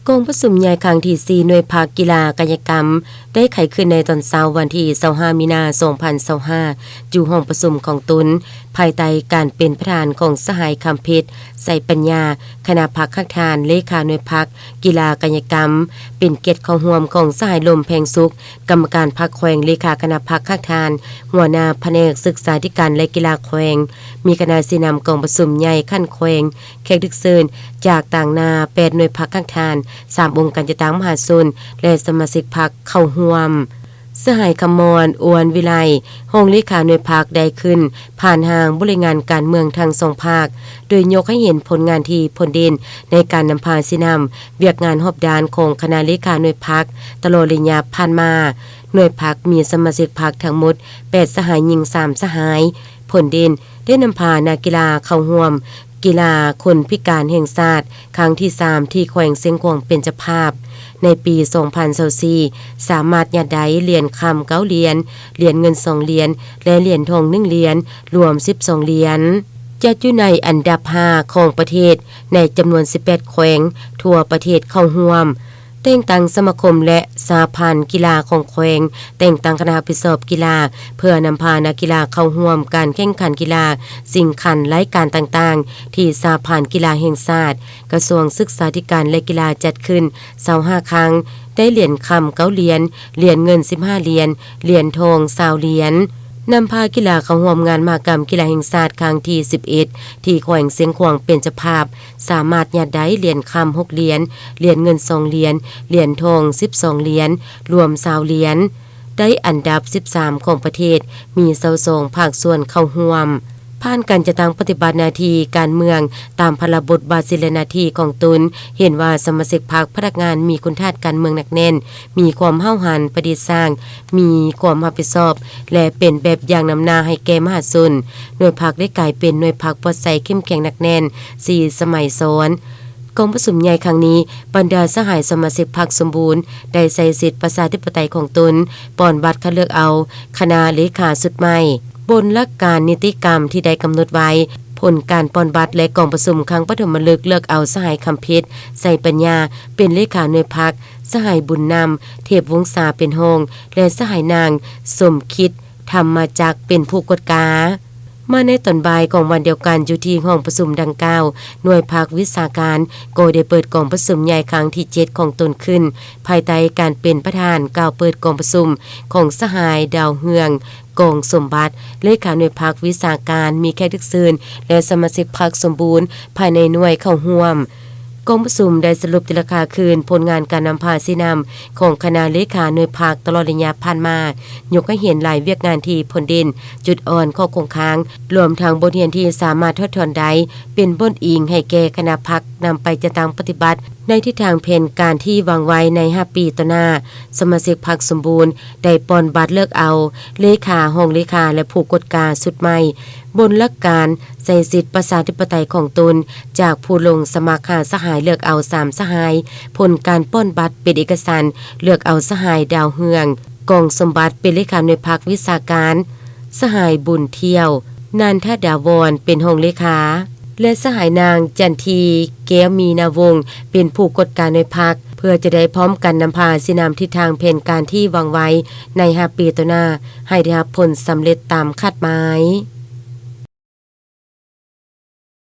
ກອງປະຊຸມໃຫຍ່ຄັ້ງທີສີ່ ໜ່ວຍພັກກິລາກາຍະກຳ ໄດ້ໄຂຂຶ້ນໃນຕອນເຊົ້າວັນທີຊາວຫ້າ ມີນາ ສອງພັນຊາວຫ້າ ຢູ່ຫ້ອງປະຊຸມຂອງຕົນ ພາຍໃຕ້ການເປັນປະທານຂອງສະຫາຍ ຄຳເພັດ ໄຊປັນຍາ ຄະນະພັກຮາກຖານ ເລຂາໜ່ວຍພັກກິລາກາຍະກຳ, ເປັນກຽດເຂົ້າຮ່ວມຂອງສະຫາຍ ລົມ ແພງສຸກ ກຳມະການພັກແຂວງ, ເລຂາຄະນະພັກຮາກຖານ, ຫົວໜ້າພະແນກສຶກສາທິການ ແລະ ກິລາແຂວງ, ມີຄະນະຊີ້ນຳກອງປະຊຸມໃຫຍ່ຂັ້ນແຂວງ, ແຂກຖືກເຊີນຈາກຕາງໜ້າແປດໜ່ວຍພັກຮາກຖານ, ສາມອົງການຈັດຕັ້ງມະຫາຊົນ ແລະ ສະມາຊິກພັກເຂົ້າຮ່ວມ. ສະຫາຍ ຄຳມອນ ອວນວິໄລ ຮອງເລຂາໜ່ວຍພັກ ໄດ້ຂຶ້ນຜ່ານຮ່າງບົດລາຍງານການເມືອງທັງສອງພາກ, ໂດຍຍົກໃຫ້ເຫັນຜົນງານທີ່ພົ້ນເດັ່ນໃນການນຳພາຊີ້ນຳວຽກງານຮອບດ້ານຂອງຄະນະເລຂາໜ່ວຍພັກຕະຫຼອດໄລຍະຜ່ານມາ. ໜ່ວຍພັກມີສະມາຊິກພັກທັງໝົດແປດສະຫາຍ, ຍິງສາມສະຫາຍ. ຜົນເດັ່ນໄດ້ນຳພານັກກິລາເຂົ້າຮ່ວມ ກິລາຄົນພິການແຫ່ງຊາດຄັ້ງທີສາມ ທີ່ແຂວງຊຽງຂວາງເປັນເຈົ້າພາບ. ໃນປີສອງພັນຊາວສີ່ ສາມາດຍາດໄດ້ຫຼຽນຄຳເກົ້າຫຼຽນ, ຫຼຽນເງິນສອງຫຼຽນ ແລະ ຫຼຽນທອງໜຶ່ງຫຼຽນ, ລວມສິບສອງຫຼຽນ, ຈັດຢູ່ໃນອັນດັບຫ້າຂອງປະເທດ ໃນຈຳນວນສິບແປດແຂວງທົ່ວປະເທດເຂົ້າຮ່ວມ. ແຕ່ງຕັ້ງສະມາຄົມ ແລະ ສະຫະພັນກິລາຂອງແຂວງ, ແຕ່ງຕັ້ງຄະນະຮັບຜິດຊອບກິລາ ເພື່ອນຳພານັກກິລາເຂົ້າຮ່ວມການແຂ່ງຂັນກິລາຊິງຂັນລາຍການຕ່າງໆ ທີ່ສະຫະພັນກິລາແຫ່ງຊາດ, ກະຊວງສຶກສາທິການ ແລະ ກິລາຈັດຂຶ້ນຊາວຫ້າຄັ້ງ, ໄດ້ຫຼຽນຄຳເກົ້າຫຼຽນ, ຫຼຽນເງິນສິບຫ້າຫຼຽນ, ຫຼຽນທອງຊາວຫຼຽນ. ນຳພາກິລາເຂົ້າຮ່ວມງານມະຫະກຳກິລາແຫ່ງຊາດຄັ້ງທີສິບເອັດ ທີ່ແຂວງຊຽງຂວາງເປັນເຈົ້າພາບ, ສາມາດຍາດໄດ້ຫຼຽນຄຳຫົກຫຼຽນ, ຫຼຽນເງິນສອງຫຼຽນ, ຫຼຽນທອງສິບສອງຫຼຽນ, ລວມຊາວຫຼຽນ, ໄດ້ອັນດັບສິບສາມຂອງປະເທດ, ມີຊາວສອງພາກສ່ວນເຂົ້າຮ່ວມ. ຜ່ານການຈັດຕັ້ງປະຕິບັດໜ້າທີ່ການເມືອງຕາມພາລະບົດບາດສິດ ແລະ ໜ້າທີ່ຂອງຕົນ, ເຫັນວ່າສະມາຊິກພັກພະນັກງານມີຄຸນທາດການເມືອງໜັກແໜ້ນ, ມີຄວາມຫ້າວຫັນປະດິດສ້າງ, ມີຄວາມຮັບຜິດຊອບ ແລະ ເປັນແບບຢ່າງນຳໜ້າໃຫ້ແກ່ມະຫາຊົນ. ໜ່ວຍພັກໄດ້ກາຍເປັນໜ່ວຍພັກປອດໃສເຂັ້ມແຂງໜັກແໜ້ນສີ່ສະໄໝຊ້ອນ. ກອງປະຊຸມໃຫຍ່ຄັ້ງນີ້, ບັນດາສະຫາຍສະມາຊິກພັກສົມບູນ ໄດ້ໃຊ້ສິດປະຊາທິປະໄຕຂອງຕົນ, ປ່ອນບັດຄັດເລືອກເອົາຄະນະເລຂາຊຸດໃໝ່. ບົນຫຼັກການນິຕິກຳທີ່ໄດ້ກຳນົດໄວ້, ຜົນການປ່ອນບັດ ແລະ ກອງປະຊຸມຄັ້ງປະຖົມມະລຶກເລືອກເອົາສະຫາຍ ຄຳເພັດ ໄຊປັນຍາ ເປັນເລຂາໜ່ວຍພັກ, ສະຫາຍ ບຸນນຳ ເທບວົງສາ ເປັນຮອງ ແລະ ສະຫາຍ ນາງ ສົມຄິດ ທຳມະຈັກ ເປັນຜູ້ກວດກາ. ມາໃນຕອນບ່າຍຂອງວັນດຽວກັນ ຢູ່ທີ່ຫ້ອງປະຊຸມດັ່ງກ່າວ, ໜ່ວຍພັກວິຊາການກໍໄດ້ເປີດກອງປະຊຸມໃຫຍ່ຄັ້ງທີເຈັດຂອງຕົນຂຶ້ນ, ພາຍໃຕ້ການເປັນປະທານກ່າວເປີດກອງປະຊຸມຂອງສະຫາຍ ດາວເຮືອງ ກອງສົມບັດ ເລຂາໜ່ວຍພັກວິຊາການ, ມີແຂກຖືກເຊີນ ແລະ ສະມາຊິກພັກສົມບູນພາຍໃນໜ່ວຍເຂົ້າຮ່ວມ. ກອງປະຊຸມໄດ້ສະຫຼຸບຕີລາຄາຄືນຜົນງານການນຳພາຊີ້ນຳຂອງຄະນະເລຂາໜ່ວຍພັກຕະຫຼອດໄລຍະຜ່ານມາ, ຍົກໃຫ້ເຫັນຫຼາຍວຽກງານທີ່ພົ້ນເດັ່ນ, ຈຸດອ່ອນ, ຂໍ້ຄົງຄ້າງ, ລວມທັງບົດຮຽນທີ່ສາມາດຖອດຖອນໄດ້, ເປັນບ່ອນອີງໃຫ້ແກ່ຄະນະພັກນຳໄປຈັດຕັ້ງປະຕິບັດໃນທິດທາງແຜນການທີ່ວາງໄວ້ໃນຫ້າປີຕໍ່ໜ້າ. ສະມາຊິກພັກສົມບູນໄດ້ປ່ອນບັດເລືອກເອົາເລຂາ, ຮອງເລຂາ ແລະ ຜູ້ກວດກາຊຸດໃໝ່ ບົນຫຼັກການໃຊ້ສິດປະຊາທິປະໄຕຂອງຕົນ, ຈາກຜູ້ລົງສະໝັກຫ້າສະຫາຍເລືອກເອົາສາມສະຫາຍ, ຜົນການປ່ອນບັດເປັນເອກະສັນເລືອກເອົາສະຫາຍ ດາວເຮືອງ ກອງສົມບັດ ເປັນເລຂາໜ່ວຍພັກວິຊາການ, ສະຫາຍ ບຸນທ່ຽວ ນັນທະດາວອນ ເປັນຮອງເລຂາ ແລະ ສະຫາຍ ນາງ ຈັນທີ ແກ້ວມີນາວົງ ເປັນຜູ້ກວດກາໜ່ວຍພັກ, ເພື່ອຈະໄດ້ພ້ອມກັນນຳພາຊີ້ນຳທິດທາງແຜນການທີ່ວາງໄວ້ໃນຫ້າປີຕໍ່ໜ້າ ໃຫ້ໄດ້ຮັບຜົນສຳເລັດຕາມຄາດໝາຍ.